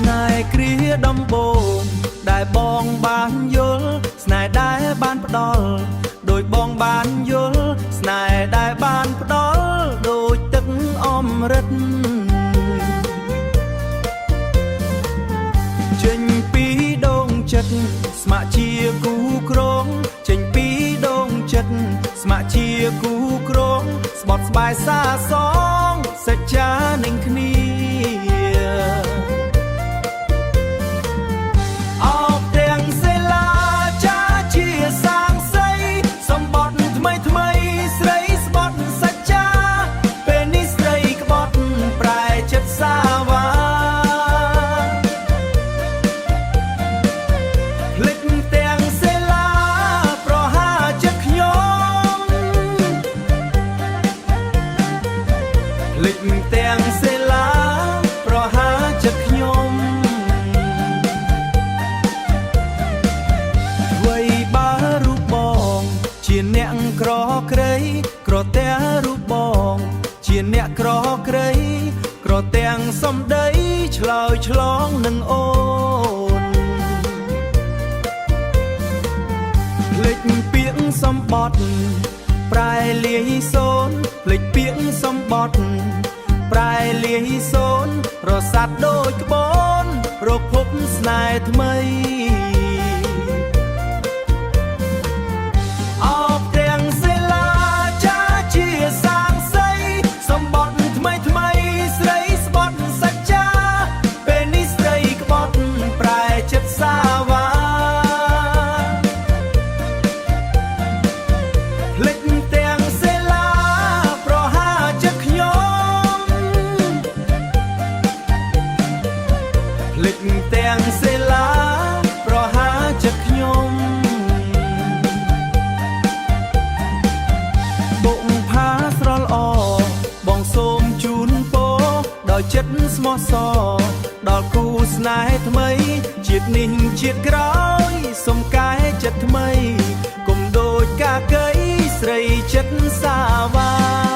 ស្នេហ៍គ្រាដំបូងដែលបងបានយល់ស្នេហ៍ដែលបានផ្ដល់ដោយបងបានយល់ស្នេហ៍ដែលបានផ្ដល់ដូចទឹកអមរិតចេញពីដងចិត្តស្ម័គ្រជាគូក្រងចេញពីដងចិត្តស្ម័គ្រជាគូក្រងស្បត់ស្បាយសាសងសច្ចានឹងគ្នា អោបទាំងសិលាចាជាសាងសីសម្បត្តិថ្មីថ្មីស្រីស្បត់សច្ចាពេលនេះស្រីក្បត់ប្រែចិត្តសាវ៉ាភ្លេចទាំងសិលាប្រហាចិត្តខ្ញុំភ្លេចទាំងសិលាប្រហាចិត្តខ្ញុំ អ្វីបើរូបបងជាអ្នកក្រក្រៃក្រទះរូបបងជាអ្នកក្រក្រៃក្រទាំងសំដីឆ្លើយឆ្លងនឹងអូនភ្លេចពាក្យសម្បត្តិប្រែលាយសូនភ្លេចពាក្យសម្បត្តិប្រែលាយសូនរសាត់ដូចក្បូនរកភពស្នេហ៍ថ្មី អោបទាំងសិលាចាជាសាងសីសម្បត្តិថ្មីថ្មីស្រីស្បត់សច្ចាពេលនេះស្រីក្បត់ប្រែចិត្តសាវ៉ាភ្លេចទាំងសិលាប្រហាចិត្តខ្ញុំភ្លេចទាំងសិលាប្រហាចិត្តខ្ញុំ បុកផាស្រល់អបងសូមជូនពរដោយចិត្តស្មោះសរដល់គូស្នេហ៍ថ្មីជាតិនេះជាតិក្រោយសុំកែចិត្តថ្មីគុំដូចកាកៃស្រីចិត្តសាវ៉ា។